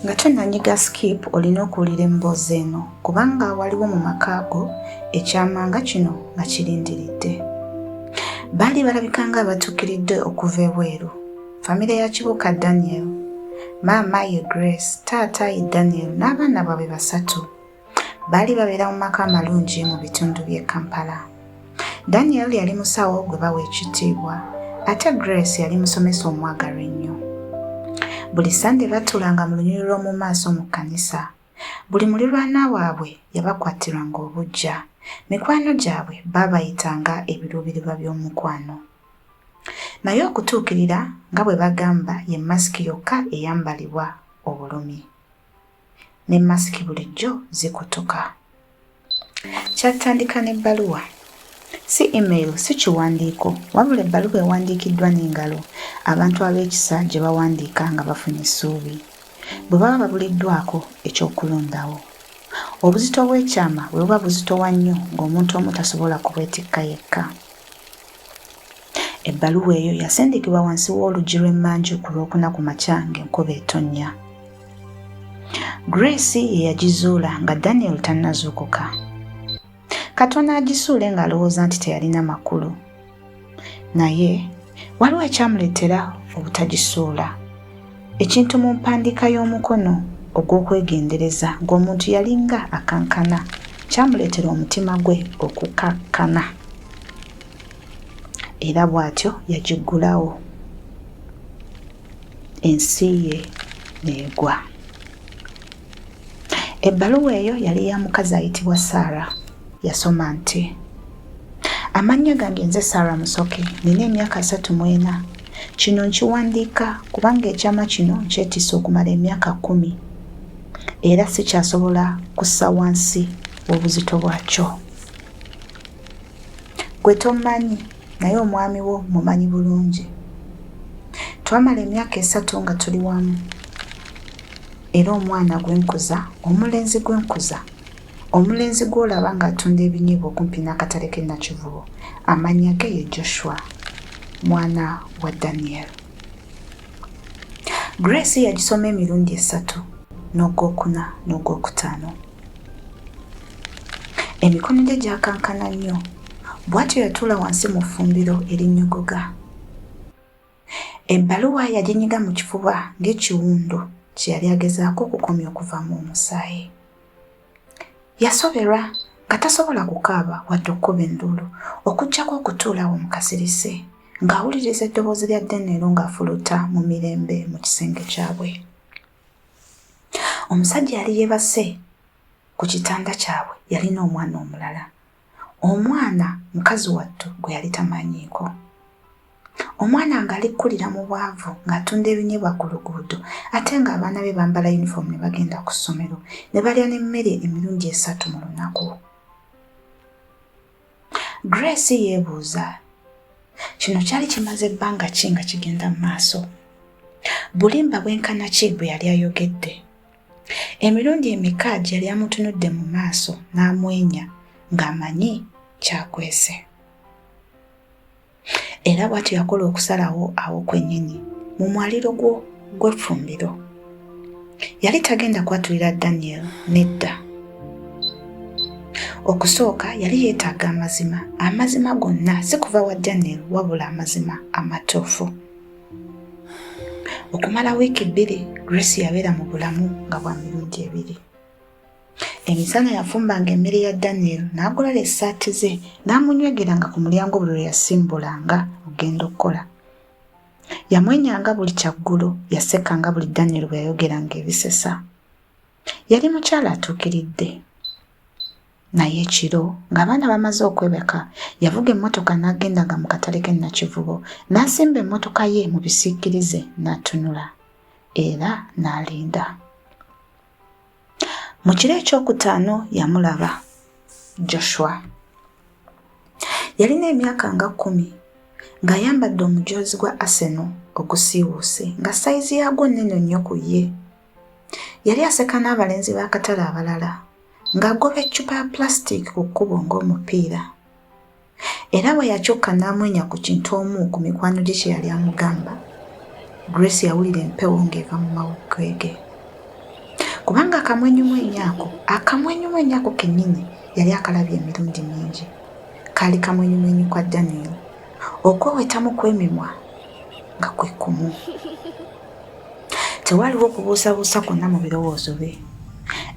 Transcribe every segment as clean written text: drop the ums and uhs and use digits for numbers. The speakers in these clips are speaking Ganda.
Nga tonnanyiga skip olina okuwulira emboozi eno kubanga waliwo mu maka go ekyama nga kino nga kirindiridde. Baali balabika nga abatuukiridde okuva ebweru. Famire ya Kibuuka Daniel. Maama ye Grace, taata ye Daniel n'abaana baabwe basatu. Baali babeera mu maka amalungi mu bitundu by'e Kampala. Daniel yali musawo gwe bawa ekitiibwa ate Grace yali musomesa omwagalwa ennyo. Buli Ssande batuulanga mu lunyiriri lw'omu maaso mu kkanisa. Buli mulirwana waabwe yabakwatirwanga obuggya. Mikwano gyabwe baabayitanga ebiruubirirwa by'omukwano. Naye okutuukirira nga bwe bagamba ye masiki yokka eyambalibwa obulumi. Ne masiki bulijjo zikutuka. Kyatandika n'ebbaluwa. Si email, si kiwandiiko, wabula ebbaluwa ewandiikiddwa n'engalo, abantu ab'ekisa gye bawandiika nga bafunye essuubi. Bwe baba babuliddwako eky'okulondawo. Obuzito bw'ekyama bwe buba buzitowa nnyo ng'omuntu omu tasobola kubwetikka yekka. Ebbaluwa eyo yasindikibwa wansi w'oluggi lw'emmanju ku Lwokuna ku makya ng'enkuba etonnya. Grace ye yagizuula nga Daniel tannazuukuka. Katono agisuule ng'alowooza nti teyalina makulu. Naye waliwo ekyamuleetera obutagisuula. Ekintu mu mpandiika y'omukono ogw'okwegendereza ng'omuntu yalinga akankana kyamuleetera omutima gwe okukakkana. Era bw'atyo yagiggulawo ensi ye n'egwa. Ebbaluwa eyo yali ya mukazi ayitibwa Sarah. Yasoma nti, Amannya gange nze Sarah Musoke, nnina emyaka 34. Kino nkiwandiika kubanga ekyama kino nkyetisse okumala emyaka kkumi era sikyasobola kussa wansi w'obuzito bwakyo. Ggwe tommanyi naye omwami wo mmumanyi bulungi. Twamala emyaka esatu nga tuli wamu era omwana gwe nkuza, omulenzi gwe nkuza, omulenzi gw'olaba ng'atunda ebinyeebwa okumpi n'akatale k'e Nakivubo, amannya ge ye Joshua, mwana wa Daniel. Grace yagisoma emirundi esatu, n'ogwokuna n'ogwokutaano. Emikono gye gyakankana nnyo, bw'atyo yatuula wansi mu ffumbiro erinnyogoga. Ebbaluwa yaginyiga mu kifuba ng'ekiwundu kye yali agezaako okukomya okuvaamu omusaayi. Yasoberwa nga tasobola kukaaba wadde okukuba enduulu okuggyako okutuula awo mu kasirise ng'awuliriza eddoboozi lya Daniel ng'afuluta mu mirembe mu kisenge kyabwe. Omusajja yali yeebase ku kitanda kyabwe yalina omwana omulala. Omwana mukazi wattu gwe yali tamanyiiko. Omwana ng'ali kukulira mu bwavu ng'atunda ebinyeebwa ku luguudo ate ng'abaana be bambala yunifoomu ne bagenda ku ssomero ne balya n'emmere emirundi esatu mu lunaku. Grace yeebuuza, kino kyali kimaze bbanga ki nga kigenda mu maaso? Bulimba bwenkana ki bwe yali ayogedde? Emirundi emeka gye yali amutunudde mu maaso n'amwenya ng'amanyi ky'akwese? Era bw'atyo yakola okusalawo awo kwennyini mu mwaliro gw'effumbiro. Yali tagenda kwatulira Daniel nedda. Okusooka yali yeetaaga amazima, amazima gonna si kuva wa Daniel wabula amazima amatuufu. Okumala wiiki bbiri Grace yabeera mu bulamu nga bwa mirundi ebiri. Emisana yafumbanga emmere ya Daniel n'agolola essaati ze n'amunywegeranga ku mulyango buli lwe yasimbulanga okugenda okukola. Yamwenyanga buli kyaggulo, yasekanga buli Daniel bwe yayogeranga ebisesa. Yali mukyala atuukiridde. Naye ekiro ng'abaana bamaze okwebaka, yavuga emmotoka n'agendanga mu katale k'e Nakivubo n'asimba emmotoka ye mu bisiikirize n'atunula era n'alinda. Mu kiro ekyokutaano yamulaba Joshua. Yalina emyaka nga kkumi ng'ayambadde omujoozi gwa Arsenal ogusiiwuuse nga sayizi yaagwo nnene nnyo ku ye. Yali aseka n'abalenzi b'akatale abalala ng'agoba eccupa ya pulasitiiki ku kkubo ng'omupiira. Era bwe yakyuka n'amwenya ku kintu omu ku mikwano gye kye yali amugamba, Grace yawulira empewo ng'eva mu mawuggwe ge. Kubanga akamwenyumwenyu ako, akamwenyumwenyu ako kennyini yali akalabye emirundi mingi. Kaali kamwenyumwenyu kwa Daniel. Okwewetamu kw'emimwa nga kwe kumu. Tewaaliwo kubuusabuusa kwonna mu birowoozo bye.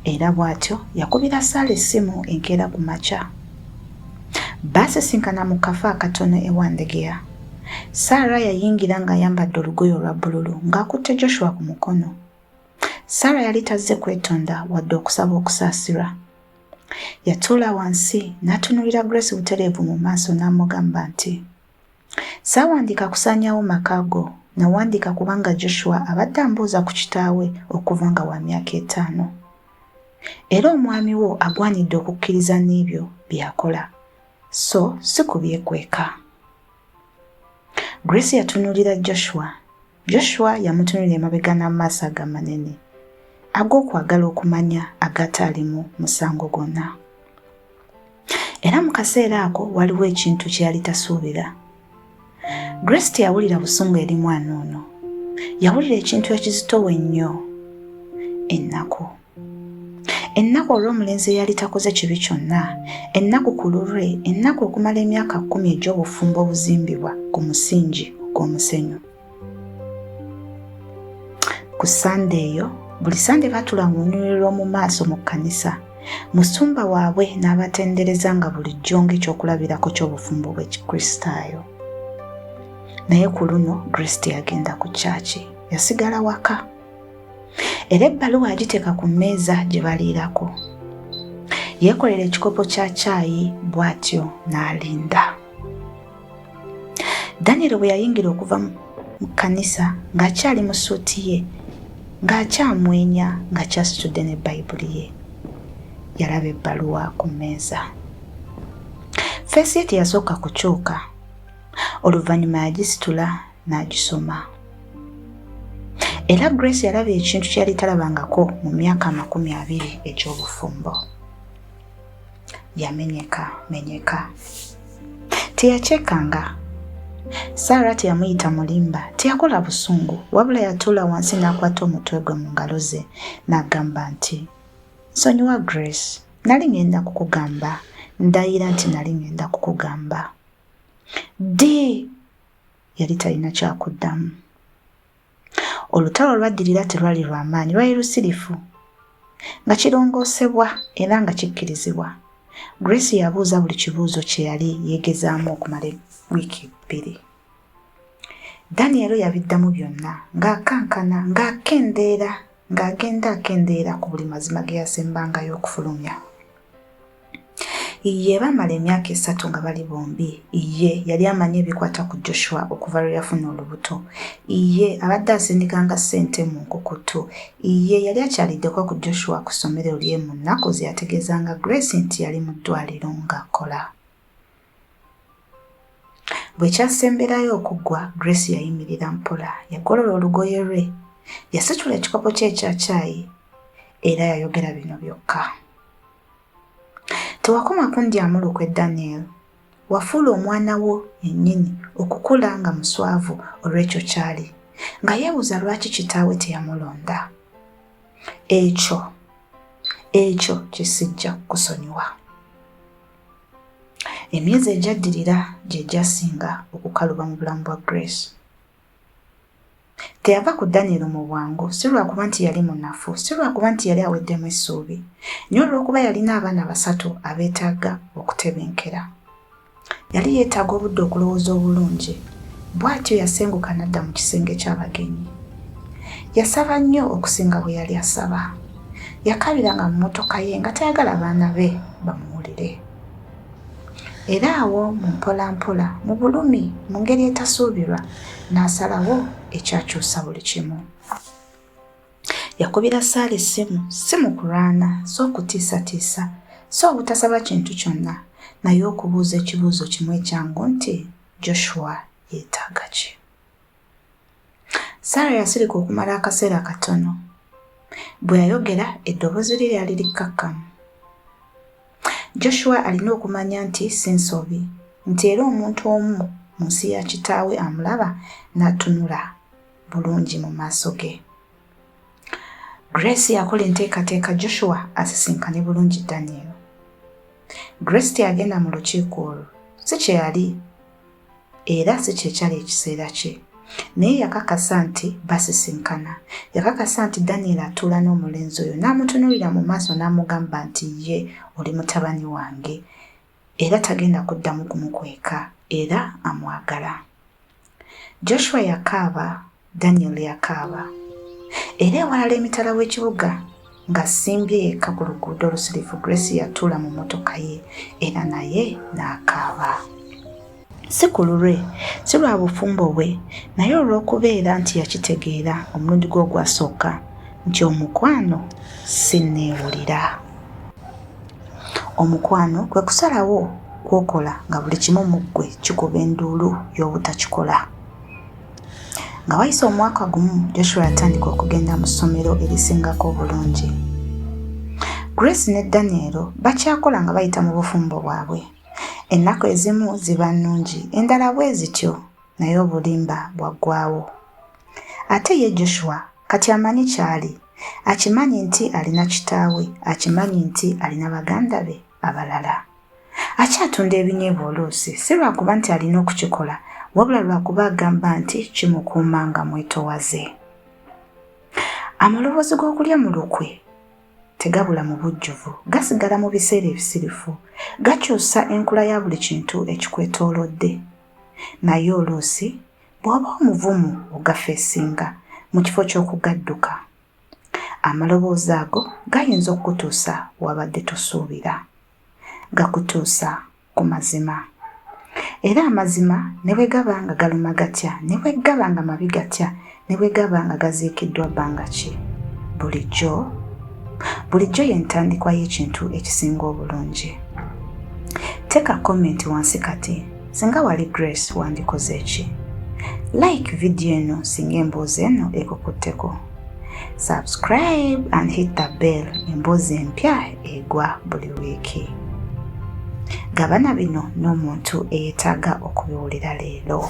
Era bw'atyo yakubira Saala essimu enkeera ku makya. Baasisinkana mu kafo akatono e Wandegeya. Sarah yayingira ng'ayambadde olugoye olwa bbululu ng'akutte Joshua ku mukono. Sarah yali tazze kwetonda wadde okusaba okusaasirwa. Yatuula wansi n'atunuulira Grace butereevu mu maaso n'amugamba nti, Saawandiika kusaanyaawo maka go, nawandiika kubanga Joshua abadde ambuuza ku kitaawe okuva nga wa myaka etaano. Era omwami wo agwanidde okukkiriza n'ebyo by'akola, so si kubyekweka. Grace yatunuulira Joshua. Joshua yamutunuulira emabega n'amaaso ago amanene ag'okwagala okumanya agataalimu musango gwonna. Era mu kaseera ako waliwo ekintu kye yali tasuubira. Grace teyawulira busungu eri mwana ono. Yawulira ekintu ekizitowa ennyo, ennaku. Ennaku olw'omulenzi eyali takoze kibi kyonna, ennaku ku lulwe, ennaku okumala emyaka kkumi egy'obufumbo obuzimbibwa ku musingi ogw'omusenyu. Ku Ssande eyo, buli Ssande baatulanga olunyiriri lw'omu maaso mu kkanisa, musumba waabwe n'abatendereza nga bulijjo ng'ekyokulabirako ky'obufumbo bw'Ekikristaayo. Naye ku luno Grace teyagenda ku kyaki, yasigala waka. Era ebbaluwa yagiteeka ku mmeeza gye baliirako. Yeekolera ekikopo kya caayi bw'atyo n'alinda. Daniel bwe yayingira okuva mu kkanisa ng'akyali mu ssuuti ye, ng'akyamwenya ng'akyasitudde ne Bayibuli ye, yalaba ebbaluwa ku mmeeza. Ffeesi ye teyasooka kukyuka. Oluvannyuma yagisitula n'agisoma. Era Grace yalaba ekintu kye yali talabangako mu myaka 20 egy'obufumbo. Yamenyeka menyeka. Teyakyekanga. Sarah teyamuyita mulimba, teyakola busungu, wabula yatuula wansi n'akwata omutwe gwe mu ngalo ze n'agamba nti, Nsonyiwa Grace, nali ngenda kukugamba, ndayira nti nali ngenda kukugamba. Ddi? Yali talina kyakuddamu. Olutalo olwaddirira telwali lwa maanyi, lwali lusirifu, nga kirongoosebwa era nga kikkirizibwa. Grace yabuuza buli kibuuzo kye yali yeegezaamu okumala wiiki bbiri. Daniel yabiddamu byonna, ng'akankana, ng'akendeera, ng'agenda akendeera ku buli mazima ge yasembangayo okufulumya. Ye baamala emyaka esatu nga bali bombi. Ye yali amanyi ebikwata ku Joshua okuva lwe yafuna olubuto. Ye abadde asindikanga ssente mu nkukutu. Ye yali akyaliddeko ku Joshua ku ssomero lye mu nnaku ze yategeezanga Grace nti yali mu ddwaaliro ng'akola. Bwe kyasemberayo okuggwa, Grace yayimirira mpola, yagolola olugoye lwe, yasitula ekikopo kye ekya caayi era yayogera bino byokka. Tewakoma kundyamu lukwe Daniel. Wafuula omwana wo yennyini okukula nga muswavu olw'ekyo ky'ali, nga yeebuuza lwaki kitaawe teyamulonda. Ekyo, ekyo kye sijja kukusonyiwa. Emyezi egyaddirira gye gyasinga okukaluba mu bulamu bwa Grace. Teyava ku Daniel mu bwangu, si lwakuba nti yali munafu, si lwakuba nti yali aweddemu essuubi, naye olw'okuba yalina abaana basatu abeetaaga okutebenkera. Yali yeetaaga obudde okulowooza obulungi, bw'atyo yasenguka n'adda mu kisenge ky'abagenyi. Yasaba nnyo okusinga bwe yali asaba. Yakaabiranga mu mmotoka ye nga tayagala baana be bamuwulire. Era awo mu mpolampola, mu bulumi, mu ngeri etasuubirwa, n'asalawo ekyakyusa buli kimu. Yakubira Saala essimu, si mu kulwana, si okutiisatiisa, si obutasaba kintu kyonna, naye okubuuza ekibuuzo kimu ekyangu nti, Joshua yeetaaga ki? Sarah yasirika okumala akaseera katono. Bwe yayogera, eddoboozi lye lyali likkakkamu. Joshua alina okumanya nti si nsobi, nti era omuntu omu mu nsi ya kitaawe amulaba n'atunula bulungi mu maaso ge. Grace yakola enteekateeka Joshua asisinkane bulungi Daniel. Grace teyagenda mu lukiiko olwo, si kye yali era si kye kyali ekiseera kye. Naye yakakasa nti basisinkana. Yakakasa nti Daniel atuula n'omulenzi oyo n'amutunuulira mu maaso n'amugamba nti ye oli mutabani wange era tagenda kuddamu kumukweka era amwagala. Joshua yakaaba Daniel yakaaba. Era ewalala emitala w'ekibuga ng'asimbye yekka ku luguudo olusirifu Grace yatuula mu mmotoka ye era naye n'akaaba. Si ku lulwe, si lwa bufumbo bwe, naye olw'okubeera nti yakitegeera omulundi gwe ogwasooka nti omukwano si nneewulira. Omukwano kwe kusalawo kw'okola nga buli kimu mu ggwe kikuba enduulu y'obutakikola. Nga wayise omwaka gumu, Joshua yatandika okugenda mu ssomero erisingako obulungi. Grace ne Daniel bakyakola nga bayita mu bufumbo bwabwe. Ennaku ezimu ziba nnungi, endala bwe zityo, naye obulimba bwaggwawo. Ate ye Joshua kati amanyi ky'ali. Akimanyi nti alina kitaawe, akimanyi nti alina baganda be abalala. Akyatunda ebinyeebwa oluusi, si lwakuba nti alina okukikola, wabula lwakuba agamba nti kimukuuma nga mwetowaze. Amaloboozi g'okulya mu lukwe tegabula mu bujjuvu, gasigala mu biseera ebisirifu, gakyusa enkula ya buli kintu ekikwetoolodde. Naye oluusi bw'oba omuvumu ogafeesinga mu kifo ky'okugadduka. Amaloboozi ago gayinza okukutuusa w'abadde tosuubira. Gakutuusa ku mazima. Era amazima ne bwe gaba nga galuma gatya, ne bwe gaba nga mabi gatya, ne bwe gaba nga gaziikiddwa bbanga ki, bulijjo bulijjo y'entandikwa y'ekintu ekisinga obulungi. Teeka komenti wansi kati singa wali Grace wandikoze ki? Like vidiyo eno singa emboozi eno ekukutteko. Subscribe and hit the bell emboozi empya egwa buli wiiki. Gabana bino n'omuntu eyetaaga okubiwulira leero.